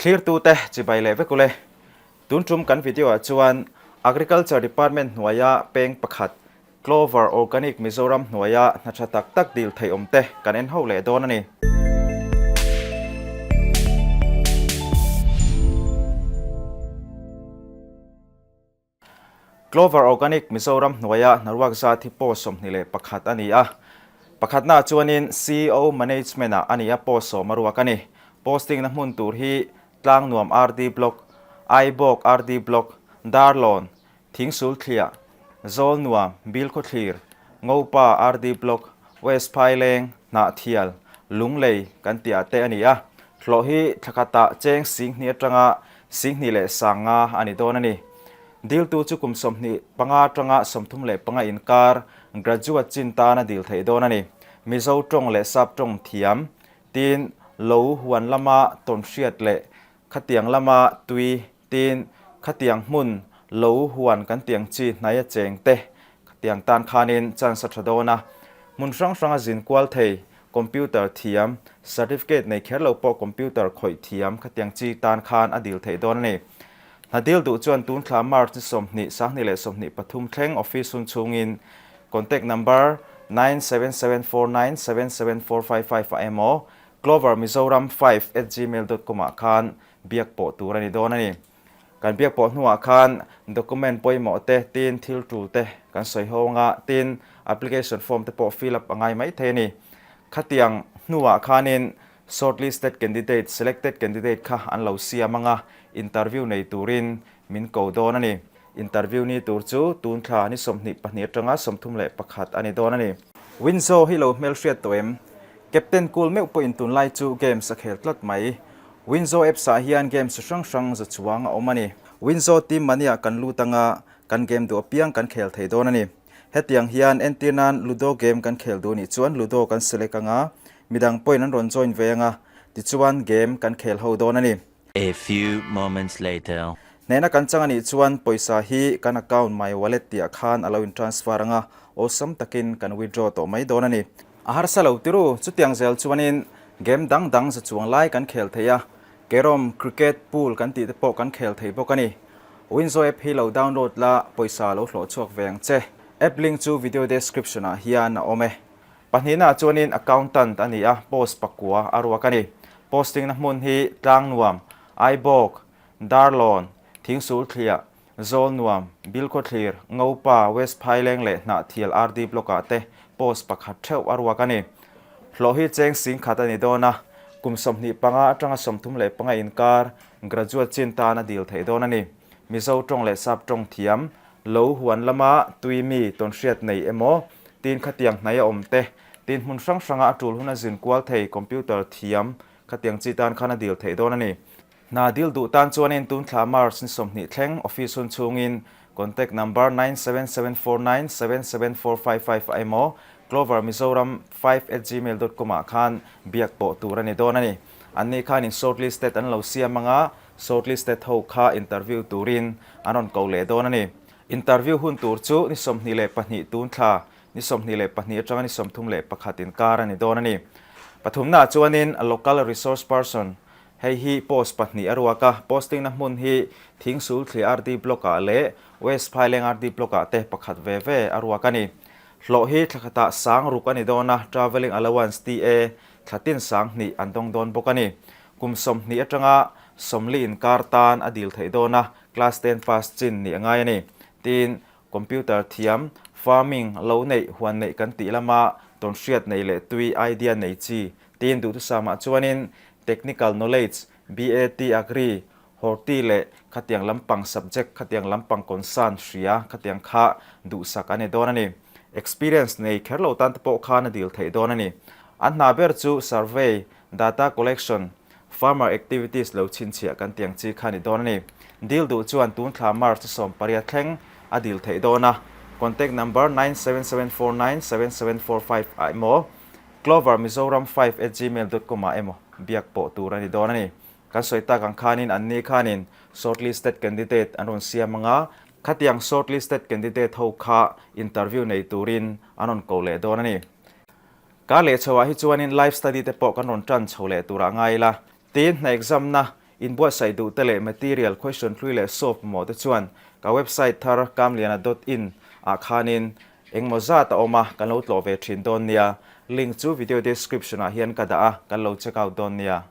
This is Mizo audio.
Thlirtute chibai leh vek ule. Tun tum kan video ah chuan Agriculture Department hnuaia peng pakhat Clover Organic Mizoram hnuaia hna tha tak tak dil theih awm te kan en ho leh dawn a ni. Clover Organic Mizoram hnuaia hnaruak zat hi post 21 a ni a. Pakhatnaah chuanin CEO Management-ah a ni a, post sawm a ruak a ni. Posting-na hmun tur hi Tlangnuam RD Block, Aibawk RD Block, Darlawn, Thingsulthliah, Zawlnuam, Bilkhawthlir, Ngopa RD Block, West Phaileng, Hnahthial, Lunglei kan tih ah te a ni a. Hlawh hi thla khatah cheng 2000 atanga 2000 leh 50 a ni dawn a ni. Diltu chu kum 25 atanga 35 inkar graduate chin tan a dil theih dawn a ni. Mizo tawng leh sap tawng thiam, tin lo huan lama tawnhriat leh khatiang lama tui Tin, khatiang hmun lo huan kan tiang chi hnai a cheng te, khatiang tan khanin chance a tha dawn a. Hmun hrang hrang a zin kual thei, computer thiam, certificate nei kher lo pawh computer khawih thiam khatiang chi tan khan a dil theih dawn a ni. Hna dil duh chuan tun thla March ni 20, 2023 thleng office hun chhungin contact number 9774977455 ah emaw clovermizoram5@gmail.com ah khan biak pawh tur a ni dawn a ni. Kan biak pawh hnuah khan document pawimawh te, tin thil tul te kan sawi ho anga, tin application form te pawh fill up a ngai mai thei a ni. Khatiang hnuah khanin shortlisted candidate, selected candidate kha an lo siam anga, interview nei turin min ko dawn a ni. Interview ni tur chu tun thla ni 22 atanga 31 a ni dawn a ni. Winzo hi lo hmelhriat tawh em? Captain Cool meuh pawhin tunlai chu games a khel tlat mai. Winzo apps ah hian games chi hrang hrang za chuang a awm a ni. Winzo team mania kan lut anga kan game duh apiang kan khel thei dawn a ni. Hetiang hian entir nan Ludo game kan khel duh nih chuan Ludo kan select anga midang pawhin an rawn join ve anga tichuan game kan khel ho dawn a ni. A few moments later. Hnehna kan chang a nih chuan pawisa hi kan account My Wallet tih ah khan a lo in transfer anga awlsam takin kan withdraw tawh mai dawn a ni. A harsa lo tiru, chutiang zel chuanin game dang dang za chuang lai kan khel thei a, carrom, cricket, pool kan tih te pawh kan khel thei bawk a ni. Winzo app hi lo download la, pawisa lo hlawh chhuak ve ang che. App link chu video description ah hian a awm e. Pahnihna ah chuanin accountant a ni a, post pakua a ruak a ni. Posting na hmun hi Tlangnuam, Aibawk, Darlawn, Thingsulthliah, Zawlnuam, Bilkhawthlir, Ngopa, West Phaileng leh Hnahthial RD Block ah te post pakhat theuh a ruak a ni. Hlawh hi cheng 10,000 a ni dawn a, kum 25 atanga 35 inkar graduate chin tan a dil theih dawn a ni. Mizo tawng leh sap tawng thiam, lo huan lama tui mi tawnhriat nei emaw, tin khatiang hnai a awm te, tin hmun hrang hranga a tul hun a zin kual thei computer thiam khatiang chi tan khan a dil theih dawn a ni. Hna dil duh tan chuanin tun thla March ni 20 thleng office hun chhungin contact number 9774977455 ah emaw clovermizoram5@gmail.com ah khan biak pawh tur a ni dawn a ni. Anni khanin shortlisted an lo siam anga shortlisted ho kha interview turin an rawn ko leh dawn a ni. Interview hun tur chu ni 22 tun thla ni 22 atanga ni 31 inkar a ni dawn a ni. Pathumnaah chuanin local resource person Hei hi post pahnih a ruak a, posting na hmun hi Thingsulthli RD Block ah leh West Phaileng RD Block ah te pakhat ve ve a ruak a ni. Hlawh hi thla khatah 6000 a ni dawn a, Travelling Allowance, TA, thla tin 2000 an dawng dawn bawk a ni. Kum 20 atanga 40 inkar tan a dil theih dawn a, Class ten pass chin nih a ngai a ni. Tin, Computer thiam, farming, lo neih, huan neih kan tih lama tawnhriat nei leh tui idea nei chi Tin, duhthusam-ah chuanin Technical Knowledge, BAT Agri, Horti leh khatiang lampang subject, khatiang lampang concern hria, khatiang kha duhsak a ni dawn a ni. Experience nei kher lo tan te pawh khan a dil theih dawn a ni. An hna ber chu survey, data collection, farmer activities lo chhinchhiah kan tiang chi kha a ni dawn a ni. Dil duh chuan tun thla March 18 thleng a dil theih dawn a. Contact number 97749774 ah emaw Clovermizoram5@gmail.com ah emaw biak pawh tur a ni dawn a ni. Kan sawi tak ang khanin anni khanin shortlisted candidate an rawn siam anga, khatiang shortlisted candidate ho kha interview nei turin an rawn ko leh dawn a ni. Kar leh chhoah hi chuanin life study te pawh kan rawn tan chho leh turah ngai ila. Tin, hna exam na. Inbuatsaih duh te leh material, question hlui leh solve mamawh te chuan ka website thar kamliana dot in ah khanin engmaw zat a awm a, kan lo tlawh ve thin dawn nia. Link chu video description ah hian ka dah a, kan lo check out dawn nia.